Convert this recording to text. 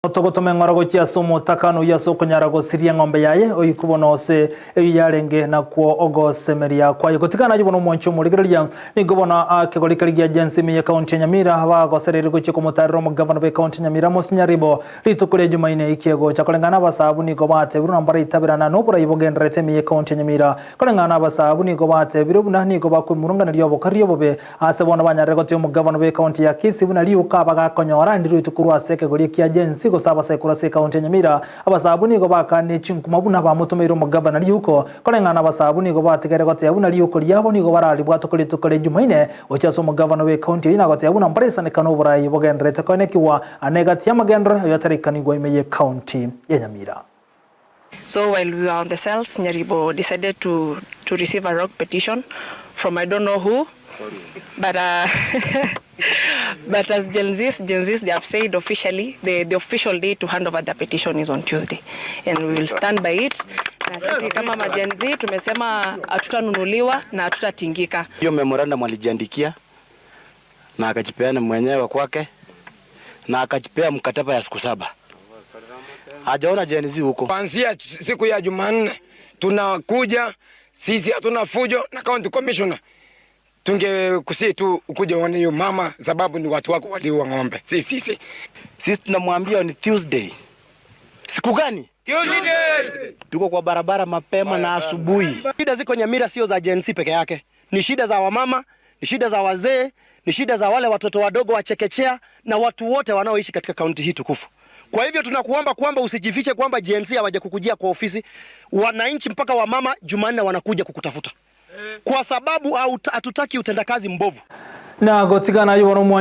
Otogotoma eng'ora gochia ase omotakano oyio ase okonyara gosiria eng'ombe yaye, oikwe bono ase eyio yarenge nakwo ogosemeria kwaye. Gotigana ayio bono omwanchi omorigereria, nigo bono ekegori keria gia Gen Z ime y'ekaunti ya Nyamira bagosereire gochia komotarera omogavana bw'ekaunti ya Nyamira Amos Nyaribo rituko ria Jumaine eki egocha. Koreng'ana abasabu nigo batebirwe na mbaraitaberana noborai bogendererete ime y'ekaunti ya Nyamira. Koreng'ana abasabu nigo batebirwe buna nigo bakwemurunganeria obokariri obobe Ase bono banyarire gotia omogavana bw'ekaunti ya Kisii buna riuka abagakonyora ndiruetwe korwa ase ekegori ekia Gen Z gose abasae korwa ase ekaunti ya Nyamira. Abasae abwo nigo bakaanire chinkuma buna bamotomeire omogavana riuko. Koreng'ana abasae abwo nigo batigaire goteba buna riuko riabo nigo bararibwatwe rituko ria Jumaine gochia ase omogavana bw'ekaunti eyio na goteba buna mbaraisaneka noborai bogendererete koenekigwa ane egati y'amagenderero ayio ataraikanigwa ime y'ekaunti ya Nyamira. So while we were on the cells, Nyaribo decided to receive a rogue petition from I don't know who, but as Gen Zs, they have said officially the official day to hand over the petition is on Tuesday, and we will stand by it. Na sisi kama ma Gen Z tumesema hatutanunuliwa na hatutatingika. Hiyo memorandum alijiandikia na akajipeana mwenyewe kwake na akajipea mkataba ya siku 7. Hajaona Gen Z huko. Kuanzia siku ya Jumanne tunakuja sisi, hatuna fujo na county commissioner. Tungekusihi tu ukuje uone hiyo mama, sababu ni watu wako waliua ng'ombe, si sisi. Sisi tunamwambia ni Tuesday. Siku gani? Tuesday. Tuko kwa barabara mapema na asubuhi. Shida ziko Nyamira sio za Gen Z peke yake, ni shida za wamama, ni shida za wazee, ni shida za wale watoto wadogo wa chekechea na watu wote wanaoishi katika kaunti hii tukufu. Kwa hivyo tunakuomba kwamba usijifiche kwamba Gen Z hawajakukujia kwa ofisi. Wananchi mpaka wamama Jumanne wanakuja kukutafuta kwa sababu hatutaki utendakazi mbovu. Na gotigana yibona.